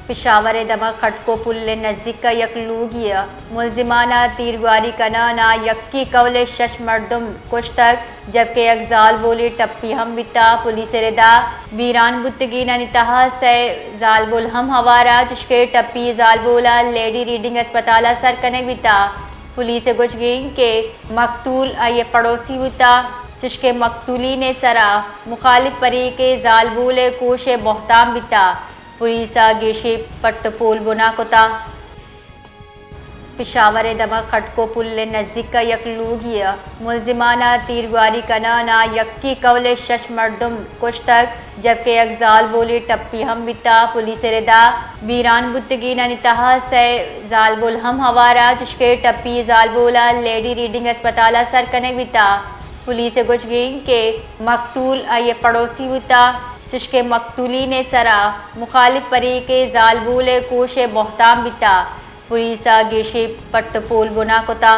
پشاور ءِ دمگ خٹکو پل ءِ نزیک ءَ یک لوگی ءَ ملزمان ءَ تیرگواری کنان ءَ یکے قول ءَ شش مردم کشتگ، جبکہ یک زالبولے ٹپی ہم بیتا۔ پولیس ءِ ردا بیران بوتگینانی تہا سئے زالبول ہم ہوار ءَ، چشکہ ٹپی زالبول ءَ لیڈی ریڈنگ ہسپتال ءَ سر کنگ بیتا۔ پولیس ءِ گوشگ انت کہ مقتول آئی ءِ پڑوسی بوتا، چشکہ مقتولین ءِ سرا مخالف فریق ءِ زالبول ءِ کوش ءِ بہتام بیتا۔ پولیس ءَ گیشیں پٹ ءُ پول بنا کتا۔ پشاور ءِ دمگ خٹکو پل ءِ نزیک ءَ یک لوگی ءَ ملزمان ءَ تیرگواری کنان ءَ یکے قول ءَ شش مردم کشتگ، جبکہ یک زالبولے ٹپی ہم بیتا۔ پولیس ءِ ردا بیران بوتگینانی تہا سئے زالبول ہم ہوار ءَ، چشکہ ٹپی زالبول ءَ لیڈی ریڈنگ ہسپتال ءَ سر کنگ بیتا۔ پولیس ءِ گوشگ انت کہ مقتول آئی ءِ پڑوسی بوتا، چشکہ مقتولین ءِ سرا مخالف فریق ءِ زالبول ءِ کوش ءِ بہتام بیتا۔ پولیس ءَ گیشیں پٹ ءُ پول بنا کتا۔